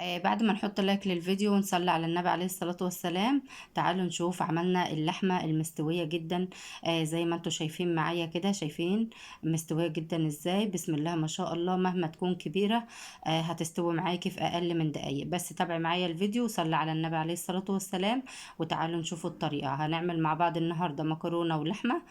بعد ما نحط like للفيديو ونصلي على النبي عليه الصلاة والسلام، تعالوا نشوف عملنا اللحمة المستوية جدا. زي ما انتوا شايفين معايا كده، شايفين مستوية جدا ازاي؟ بسم الله ما شاء الله. مهما تكون كبيرة هتستوي معاكي في اقل من دقايق. بس تابعي معايا الفيديو وصلي على النبي عليه الصلاة والسلام، وتعالوا نشوفوا الطريقة. هنعمل مع بعض النهاردة مكرونة ولحمة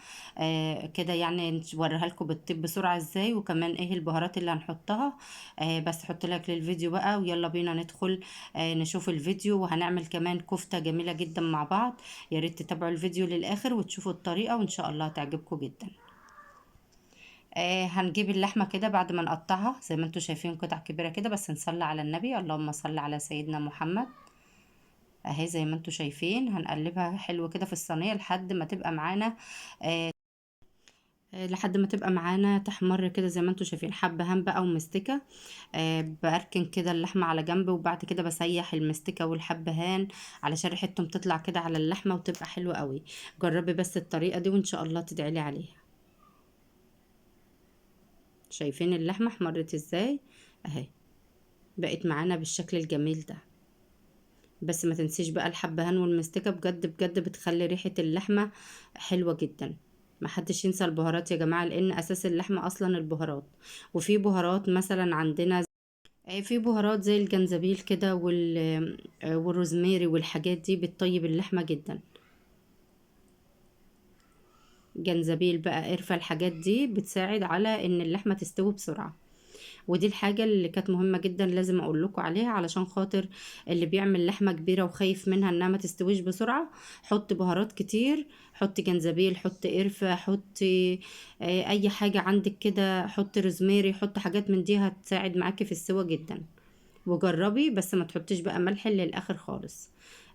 كده، يعني نوريها لكم بالطيب بسرعة ازاي، وكمان ايه البهارات اللي هنحطها. بس حط like للفيديو بقى، ويلا بينا ندخل نشوف الفيديو. وهنعمل كمان كفتة جميلة جدا مع بعض. يا ريت تتابعوا الفيديو للآخر وتشوفوا الطريقة، وإن شاء الله هتعجبكم جدا. هنجيب اللحمة كده بعد ما نقطعها زي ما انتوا شايفين قطع كبيرة كده، بس نصلي على النبي، اللهم صل على سيدنا محمد. اهي زي ما انتوا شايفين هنقلبها حلو كده في الصينية لحد ما تبقى معانا، لحد ما تبقى معانا تحمر كده زي ما انتوا شايفين. حبة هام بقى ومستكة. بركن كده اللحمة على جنب، وبعد كده بسيح المستكة والحبهان علشان ريحتهم تطلع كده على اللحمة وتبقى حلوة قوي. جربي بس الطريقة دي وان شاء الله تدعي لي عليها. شايفين اللحمة احمرت ازاي؟ اهي بقت معانا بالشكل الجميل ده. بس ما تنسيش بقى الحبهان والمستكة، بجد بجد بتخلي ريحة اللحمة حلوة جدا. ما حدش ينسى البهارات يا جماعة، لان اساس اللحمة اصلا البهارات. وفي بهارات مثلا عندنا في بهارات زي الجنزبيل كده والروزماري والحاجات دي بتطيب اللحمة جدا. جنزبيل بقى، قرفة، الحاجات دي بتساعد على ان اللحمة تستوي بسرعة. ودي الحاجة اللي كانت مهمة جدا لازم اقول لكم عليها، علشان خاطر اللي بيعمل لحمة كبيرة وخايف منها انها ما تستويش بسرعة، حط بهارات كتير، حط جنزبيل، حط قرفة، حط اي حاجة عندك كده، حط روزماري، حط حاجات من دي هتساعد معاكي في السوا جدا. وجربي بس ما تحطيش بقى ملح للاخر خالص.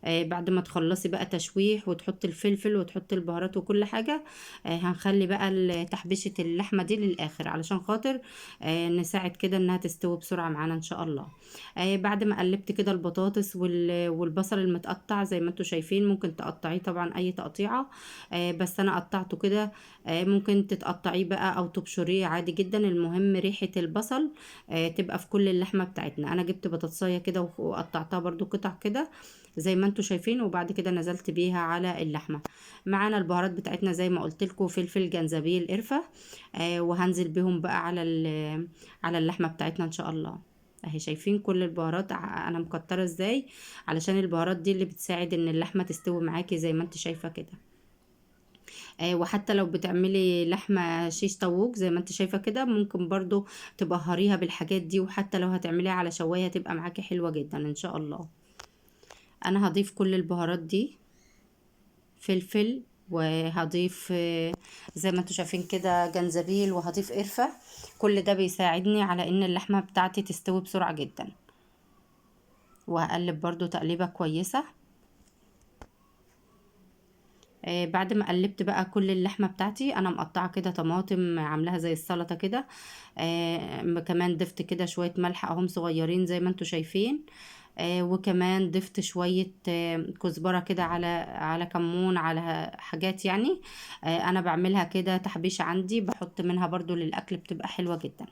بعد ما تخلصي بقى تشويح وتحطي الفلفل وتحطي البهارات وكل حاجة، هنخلي بقى تحبيشة اللحمة دي للآخر علشان خاطر نساعد كده انها تستوي بسرعة معانا ان شاء الله. بعد ما قلبت كده البطاطس والبصل المتقطع زي ما انتوا شايفين، ممكن تقطعيه طبعا اي تقطيعة، بس انا قطعته كده. ممكن تتقطعيه بقى او تبشريه عادي جدا، المهم ريحة البصل تبقى في كل اللحمة بتاعتنا. انا جبت بطاطساية كده وقطعتها برضو قطع كده زي ما انتوا شايفين، وبعد كده نزلت بيها على اللحمة. معانا البهارات بتاعتنا زي ما قلت لكم، فلفل، جنزبيل، قرفة، وهنزل بيهم بقى على اللحمة بتاعتنا ان شاء الله. اهي شايفين كل البهارات انا مكترة ازاي، علشان البهارات دي اللي بتساعد ان اللحمة تستوي معاكي زي ما انت شايفة كده. وحتى لو بتعملي لحمة شيش طاووق زي ما انت شايفة كده، ممكن برضو تبهريها بالحاجات دي، وحتى لو هتعمليها على شواية تبقى معاكي حلوة جدا ان شاء الله. انا هضيف كل البهارات دي، فلفل، وهضيف زي ما انتوا شايفين كده جنزبيل، وهضيف قرفة. كل ده بيساعدني على ان اللحمة بتاعتي تستوي بسرعة جدا. وهقلب برضو تقليبة كويسة. بعد ما قلبت بقى كل اللحمة بتاعتي، انا مقطعة كده طماطم عاملاها زي السلطة كده، كمان ضفت كده شوية ملح اهم صغيرين زي ما انتوا شايفين، وكمان ضفت شوية كزبرة كده على كمون، على حاجات يعني. انا بعملها كده تحبيش عندي، بحط منها برضو للاكل، بتبقى حلوة جدا.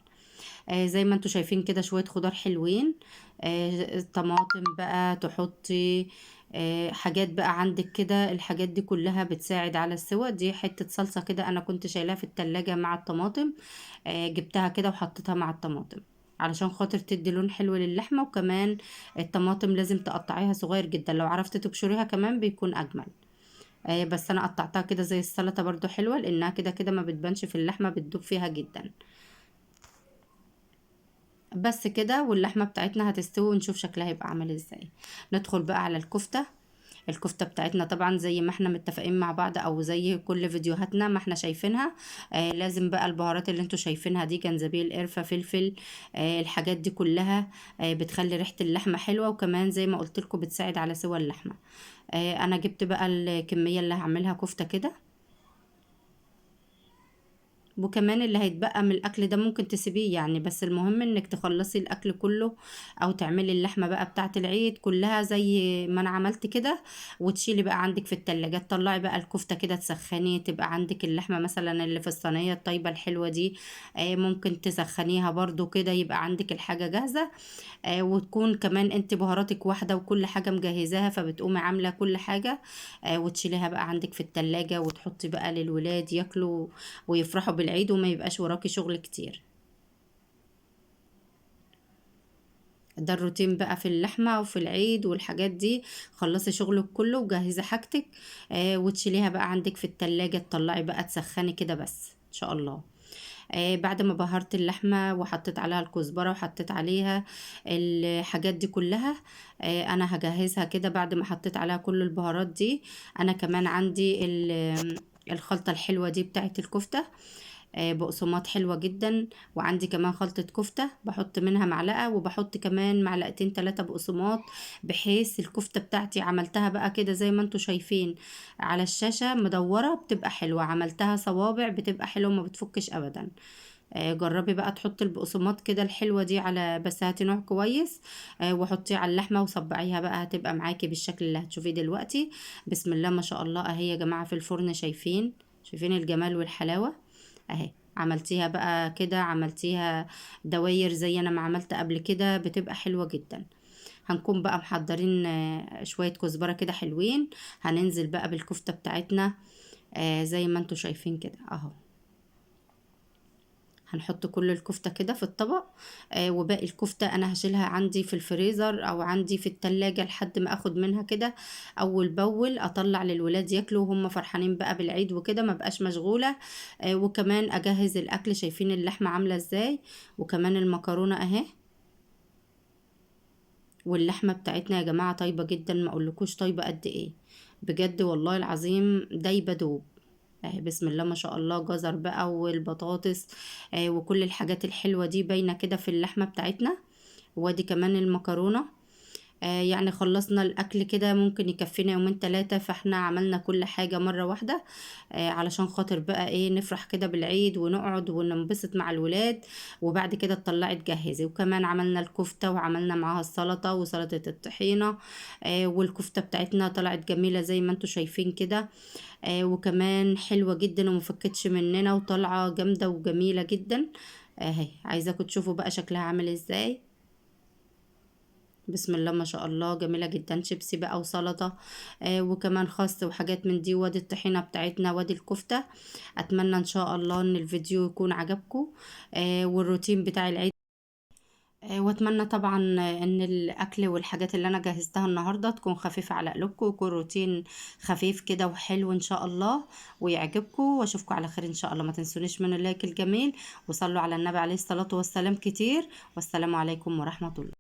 زي ما انتوا شايفين كده شوية خضار حلوين، طماطم بقى تحطي، حاجات بقى عندك كده، الحاجات دي كلها بتساعد على السوا. دي حتة صلصة كده انا كنت شايلاها في التلاجة مع الطماطم، جبتها كده وحطيتها مع الطماطم علشان خاطر تدي لون حلو للحمة. وكمان الطماطم لازم تقطعيها صغير جدا، لو عرفت تبشريها كمان بيكون اجمل. بس انا قطعتها كده زي السلطة برضو حلوة، لانها كده كده ما بتبانش في اللحمة، بتدوب فيها جدا. بس كده، واللحمة بتاعتنا هتستوي ونشوف شكلها هيبقى عامل ازاي. ندخل بقى على الكفتة. الكفتة بتاعتنا طبعا زي ما احنا متفقين مع بعض، او زي كل فيديوهاتنا ما احنا شايفينها، لازم بقى البهارات اللي انتوا شايفينها دي، جنزبيل، قرفة، فلفل، الحاجات دي كلها، بتخلي ريحة اللحمة حلوة، وكمان زي ما قلت لكم بتساعد على سوى اللحمة. انا جبت بقى الكمية اللي هعملها كفتة كده، وكمان اللي هيتبقى من الاكل ده ممكن تسيبيه يعني، بس المهم انك تخلصي الاكل كله، او تعملي اللحمة بقى بتاعه العيد كلها زي ما انا عملت كده، وتشيلي بقى عندك في التلاجة. تطلعي بقى الكفتة كده تسخني، تبقى عندك اللحمة مثلا اللي في الصينية الطيبة الحلوة دي، ممكن تسخنيها برضو كده، يبقى عندك الحاجة جاهزة. وتكون كمان انت بهاراتك واحدة وكل حاجة مجهزاها، فبتقومي عاملة كل حاجة، وتشيليها بقى عندك في التلاجة، وتحطي بقى للولاد ياكلوا ويفرحوا بالعيد، وما يبقاش وراكي شغل كتير. ده الروتين بقى في اللحمة وفي العيد والحاجات دي. خلصي شغلك كله وجهزي حاجتك، وتشيليها بقى عندك في التلاجة، تطلعي بقى تسخني كده بس ان شاء الله. بعد ما بهرت اللحمة وحطيت عليها الكزبرة وحطيت عليها الحاجات دي كلها، انا هجهزها كده بعد ما حطيت عليها كل البهارات دي. انا كمان عندي الخلطة الحلوة دي بتاعت الكفتة، بقسماط حلوة جدا، وعندي كمان خلطة كفتة بحط منها معلقة، وبحط كمان معلقتين 3 بقسماط، بحيث الكفتة بتاعتي عملتها بقى كده زي ما انتوا شايفين على الشاشة مدورة، بتبقى حلوة. عملتها صوابع بتبقى حلوة، ما بتفكش ابدا. جربي بقى تحطي البقسماط كده الحلوة دي على، بس هاتي نوع كويس، وحطيه على اللحمة وصبعيها بقى، هتبقى معاكي بالشكل اللي هتشوفيه دلوقتي. بسم الله ما شاء الله اهي يا جماعة في الفرن، شايفين الجمال والحلاوة اهي. عملتيها بقى كده، عملتيها دواير زي انا ما عملت قبل كده، بتبقى حلوة جدا. هنكون بقى محضرين، شوية كزبرة كده حلوين، هننزل بقى بالكفتة بتاعتنا، زي ما انتوا شايفين كده اهو. هنحط كل الكفتة كده في الطبق، وباقي الكفتة انا هشيلها عندي في الفريزر او عندي في التلاجة لحد ما اخد منها كده اول باول، اطلع للولاد ياكلوا وهم فرحانين بقى بالعيد وكده، ما بقاش مشغولة. وكمان اجهز الاكل. شايفين اللحمة عاملة ازاي، وكمان المكرونة اهي، واللحمة بتاعتنا يا جماعة طيبة جدا، ما اقولكوش طيبة قد ايه بجد والله العظيم، دايبة دوب اهي. بسم الله ما شاء الله، جزر بقى والبطاطس، وكل الحاجات الحلوة دي باينة كده في اللحمة بتاعتنا. وادي كمان المكرونة. خلصنا الأكل كده، ممكن يكفينا يومين 3، فاحنا عملنا كل حاجة مرة واحدة، علشان خاطر بقى ايه، نفرح كده بالعيد ونقعد وننبسط مع الولاد، وبعد كده تطلعي تجهزي. وكمان عملنا الكفتة وعملنا معاها السلطة وسلطة الطحينة، والكفتة بتاعتنا طلعت جميلة زي ما انتوا شايفين كده، وكمان حلوة جدا ومفكتش مننا وطالعة جامدة وجميلة جدا اهي. عايزاكم تشوفوا بقى شكلها عامل ازاي، بسم الله ما شاء الله، جميلة جدا. شيبسي بقى وسلطة، وكمان خس وحاجات من دي، وادي الطحينة بتاعتنا وادي الكفتة. اتمنى ان شاء الله ان الفيديو يكون عجبكم، والروتين بتاع العيد، واتمنى طبعا ان الاكل والحاجات اللي انا جهزتها النهارده تكون خفيفه على قلوبكم، ويكون روتين خفيف كده وحلو ان شاء الله ويعجبكم. واشوفكم على خير ان شاء الله. ما تنسونيش من اللايك الجميل، وصلوا على النبي عليه الصلاه والسلام كتير، والسلام عليكم ورحمه الله.